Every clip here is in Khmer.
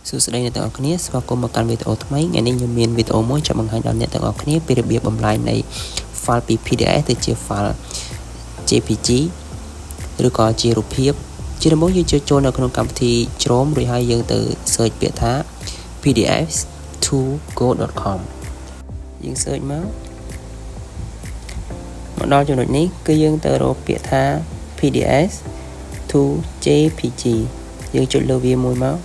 សួស្តីអ្នកទាំងអស់គ្នាស្វាគមន៍មកកាន់វីដេអូថ្មីថ្ងៃនេះខ្ញុំមានវីដេអូមួយចង់បង្ហាញដល់អ្នកទាំងអស់គ្នាពីរបៀបបំលែងនៃ file ពី PDF ទៅជា file JPG ឬក៏ជារូបភាពជាដំបូងយើងចូលចូលនៅក្នុងកម្មវិធី Chrome រួចហើយយើងទៅ search ពាក្យថា pdf to go.com យើង search មកមកដល់ចំណុចនេះគឺយើងទៅរកពាក្យថា PDF to JPG យើងចុចលើវាមួយមក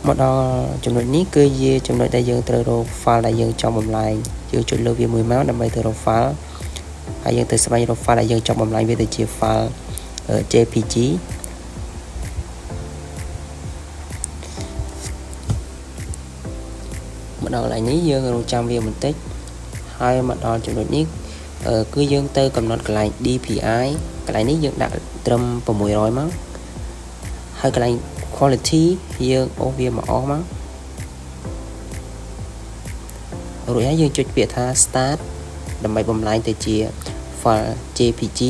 មកដល់ចំណុចនេះគឺជាចំណុចដែលយើងត្រូវរក file ដែលយើងចង់បំលែងយើងចុចលើវាមួយមកដើម្បីទៅរក file ហើយយើងទៅស្វែងរក file ដែលយើងចង់បំលែងវាទៅជា file JPG មកដល់កន្លែងនេះយើងរងចាំវាបន្តិចហើយមកដល់ចំណុចនេះគឺយើងទៅកំណត់កន្លែង DPI កន្លែងនេះយើងដាក់ត្រឹម600មកហើយកន្លែង quality យើងអូសវាមកអស់មករួចហើយយើងចុចពាក្យថា start ដើម្បីបំលែងទៅជា file JPG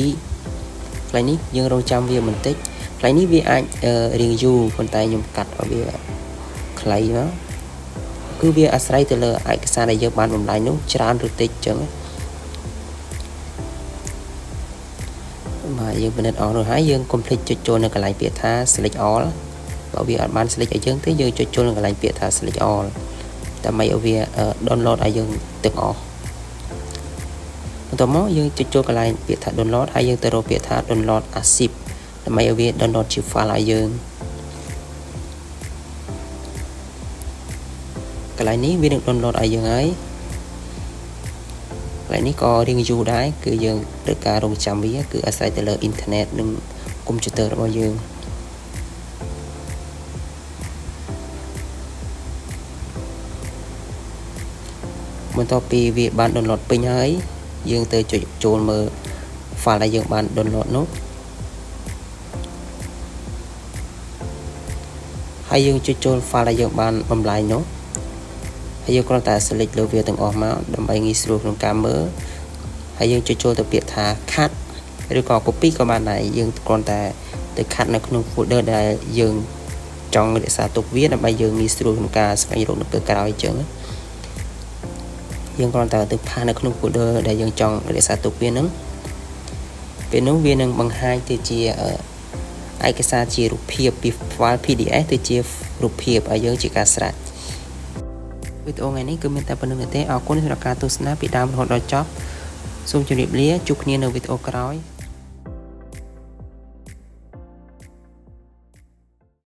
កន្លែងនេះយើងរងចាំវាបន្តិចកន្លែងនេះវាអាចរៀងយូរប៉ុន្តែខ្ញុំកាត់ឲ្យវាខ្លីមកគឺវាអាស្រ័យទៅលើឯកសារដែលយើងបានបំលែងនោះច្រើនឬតិចចឹងបាទយើងពិនិត្យអស់នោះហើយយើងកុំភ្លេចចុចចូលនៅកន្លែងពាក្យថា select all បើវាអត់បាន select ឲ្យយើងទេយើងចុចចូលនៅកន្លែងពាក្យថា select all ដើម្បីឲ្យវា download ឲ្យយើងទាំងអស់បន្ទាប់មកយើងចុចចូលកន្លែងពាក្យថា download ហើយយើងទៅរកពាក្យថា download as zip ដើម្បីឲ្យវា download ជា file ឲ្យយើងកន្លែងនេះវានឹង download ឲ្យយើងហើយកន្លែងនេះក៏រៀងយូរដែរគឺយើងត្រូវការរងចាំវាគឺអាស្រ័យទៅលើអ៊ីនធឺណិតនិងកុំព្យូទ័ររបស់យើងបន្ទាប់ពីវាបាន download ពេញហើយយើងទៅចុចចូលមើល file ដែលយើងបាន download នោះហើយយើងចុចចូល file ដែលយើងបានបំលែងនោះហើយយើងគ្រាន់តែ select លើវាទាំងអស់មកដើម្បីងាយស្រួលក្នុងការមើលហើយយើងចុចចូលទៅពាក្យថា cut ឬក៏ copy ក៏បានដែរយើងគ្រាន់តែទៅ cut នៅក្នុង folder ដែលយើងចង់រក្សាទុកវាដើម្បីយើងងាយស្រួលក្នុងការស្វែងរកនៅពេលក្រោយអញ្ចឹងយើងគ្រាន់តែទៅ paste នៅក្នុង folder ដែលយើងចង់រក្សាទុកវាហ្នឹងពេលនោះវានឹងបង្ហាញទៅជាឯកសារជារូបភាពពី file PDF ទៅជារូបភាពឲ្យយើងជាការស្រេចវីដេអូថ្ងៃនេះគឺមានតែប៉ុណ្្នឹងទេអរគុណសម្រាប់ការទស្សនាពីដើមរហូតដល់ចប់សូមជម្រាបលាជួបគ្នានៅវីដេអូក្រោយ។